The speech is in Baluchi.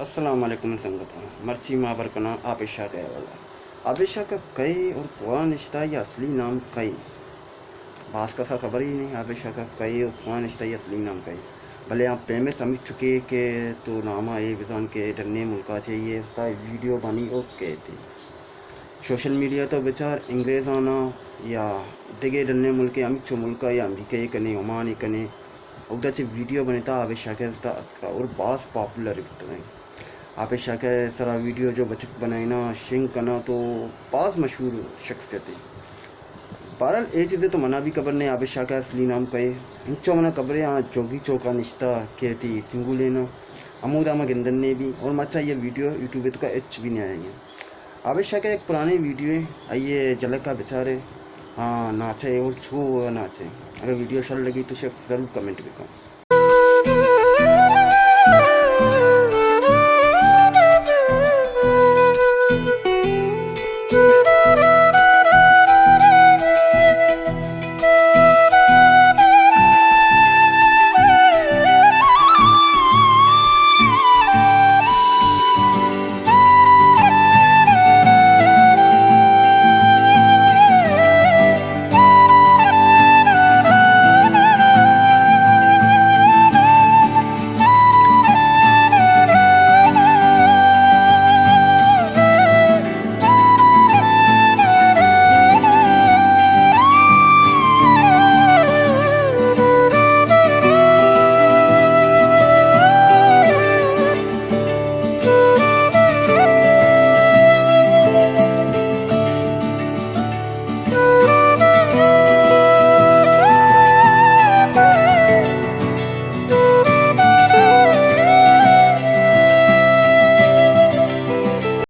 السلام علیکم سنگتاں، مرچی ما ہبر کناں عابد شاہ ءِ حوالہ۔ عابد شاہ کئے اور کواں نشتہ، یا اصلی نام کئے؟ باز کسا خبر ہی نہیں عابد شاہ کئے اور کواں نشتہ، یا اصلی نام کئے۔ بلے آ پیمس ہمیچکے کہ تو ناما اے بزان کہ ڈنے ملکا چہ اے استا ویڈیو بنی او کئیت۔ سوشل میڈیا تو بچار، انگریزانا یا دگہ ڈنے ملکے، ہمیچو ملکا یا امریکہ کنے، عمان کنے، اودا چہ ویڈیو بنتا عابد شاہ ءِ استا اتکا اور باز پاپولر بوتگیں۔ عابد شاہ ءِ سرا ویڈیو جو بچک بنائینا، شنگ کنا تو باز مشہور شخصیتے۔ بہرحال اے چیزے تو منا بھی خبر نہیں عابد شاہ ءِ اصلی نام کئے۔ انچو منا خبرے آ جوگی چوکا نشتہ کئیتی سنگولینا، ہمودا ما گندنے بھی اور مچا یہ ویڈیو یوٹیوب توکا اچ بھی نہیں آئے گی۔ عابد شاہ ءِ یک پرانے ویڈیو ہے، آئیے جلکا بچارے، ہاں ناچے اور چھو ناچے۔ اگر ویڈیو شر لگی تو شیئر ضرور کمنٹ بکن۔